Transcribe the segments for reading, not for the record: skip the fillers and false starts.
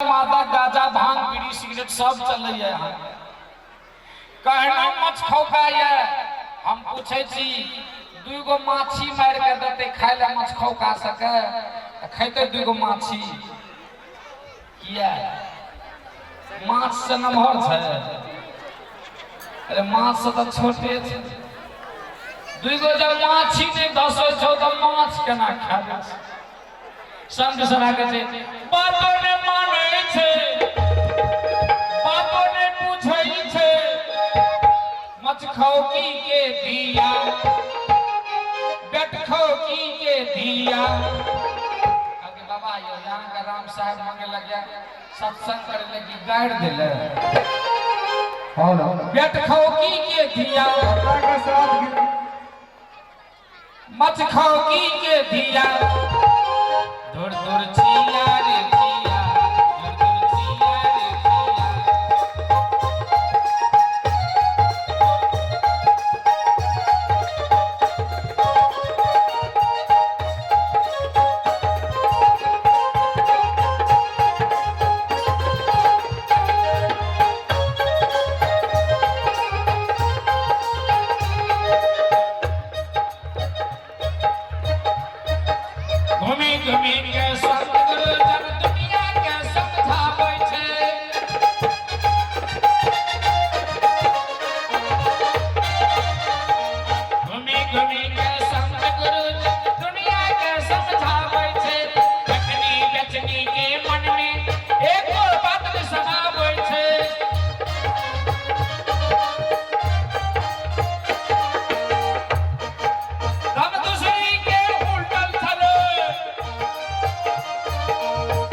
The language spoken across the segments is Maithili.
मादा गाजा भांग बीड़ी सिगरेट सब चलैया यहाँ। कहना मछखौका ये हम पूछे छी दुगो माछी मार के देते खाय ले मछखौका सके त खैते दुगो माछी किया माछ से नमहर छै? अरे माछ से तऽ छोटे छै। दुगो जब माछी नहि धसै छौ तऽ माछ केना खा लै छै? संत सभा के छै बातो ने मानै छै, बातो ने पूछै छै, मछखौकी के धिया बेटखौकी के धिया। कहलकै बाबा यो यहाँ का राम साहब मांगे लग गया सत्संग करे लगी गाड़ दिले बेटखौकी के धिया मछखौकी के धिया दूर दूर छिया रे छिया दूर दूर छिया रे छिया। घूमी घूमी के सतगुरु जन दुनिया के समझाबै छै। घूमी घूमी के सतगुरु जन दुनिया के समझाबै छै। जखनी बेचनी के मन में एको बात न समाबै छै। दम दूसरी के उल्टल छलै,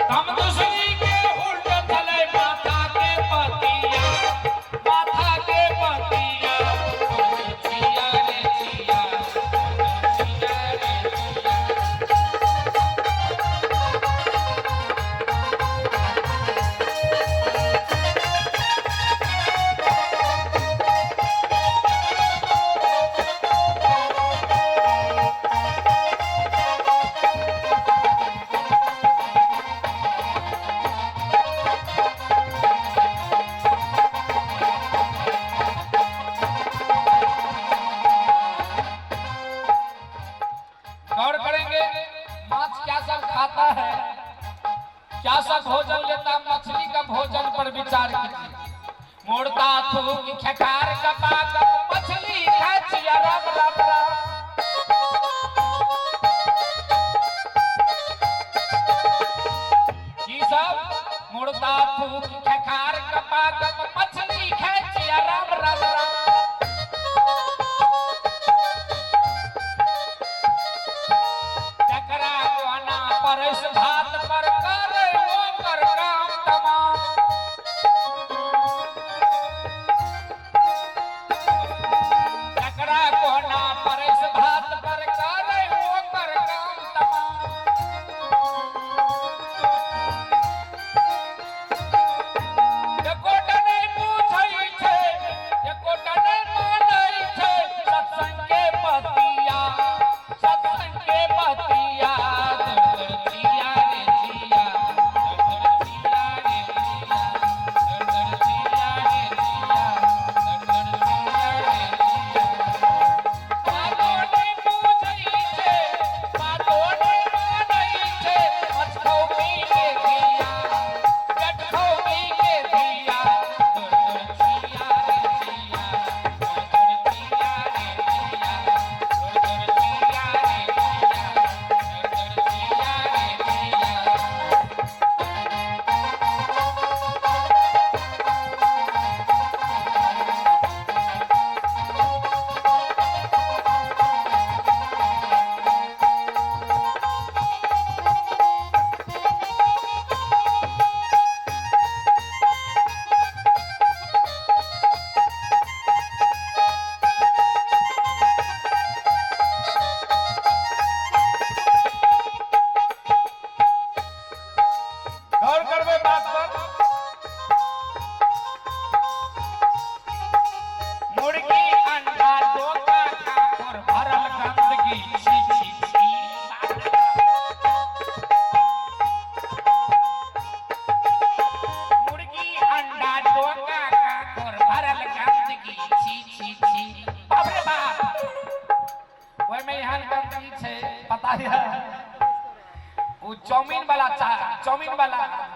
दम दूसरी के उल्टल छलै, माथा के पतिया माथा के पतिया छिया रे छिया छिया रे छिया। गौर करेंगे माछ क्या सब खाता है, क्या सब भोजन लेता। मछली का भोजन पर विचार कीजिए। मुर्दा थूक खेकार कपा कप मछली खाय छिया राम राम राम। की सब मुर्दा थूक खेकार कपा कप मछली खाय छिया राम राम राम। जकरा कोना परस भात पर करे ओकर काम तमाम। जकरा कोना परस भात पर करे ओकर काम तमाम।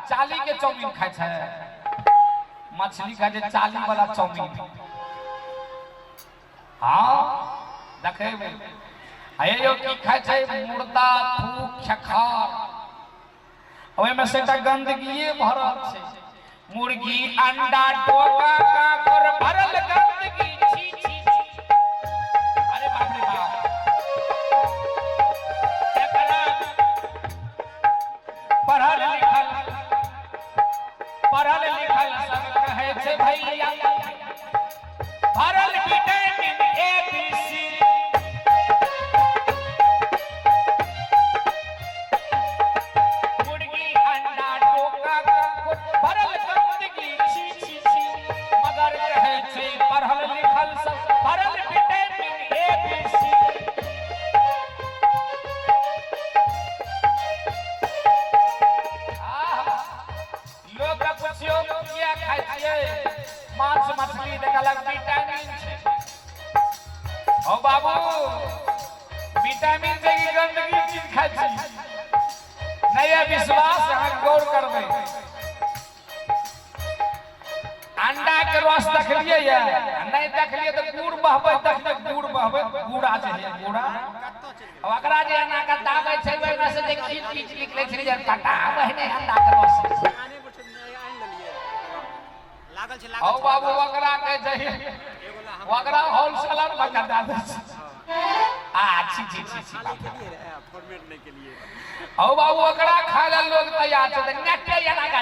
चाली के चाउमीन खाइ छै मछली खाइ छै चाली वाला चाउमीन। हाँ देखेबै। हे यौ की खाइ छै? मुर्दा थूक खेखार, ओहिमे से एकटा गंदगिए भरल छै। मुर्गी अंडा डोका काकर भरल गंदगी, छी छी छी। अरे बाप रे बाप, एकरा पढ़ल लिखल, पढ़ल लिखल सब कहै छै भैया भरल विटामिन ए बी सी। मुर्गी अंडा डोका कांकुर भरल गंदगी, छी छी छी। मगर कहै छै पढ़ल लिखल सब भरल विटामिन ए बी सी। आहा, लोक के पुछियो किया खाइ छियै मांस मछली, तऽ कहलक विटामिन छै। हौ बाबू, विटामिन छै कि गंदगी चीज खाइ छी? नहि यऽ विश्वास, अहाँ गौर करबै। अंडा के रस देखलियै ये? नहि देखलियै तऽ गुड़ बहबैत देखलियै? गुड़ बहबैत, गुड़ा जे है गुड़ा, ओकरा जे एना के दाबै छै, ओहिमे से जे खींच खींच निकलै छै जे कटा, ओहने अंडा के रस। लागल छै। हौ लागल छै। बाबू, ओकरा कहै छै, ओकरा होलसेलर में के दए दै छै। आ छी छी छी छी बाप रे। फॉर्मेट नहि केलिए। हौ बाबू, ओकरा खाय लए लोग तैयार छै तऽ नेटे एना के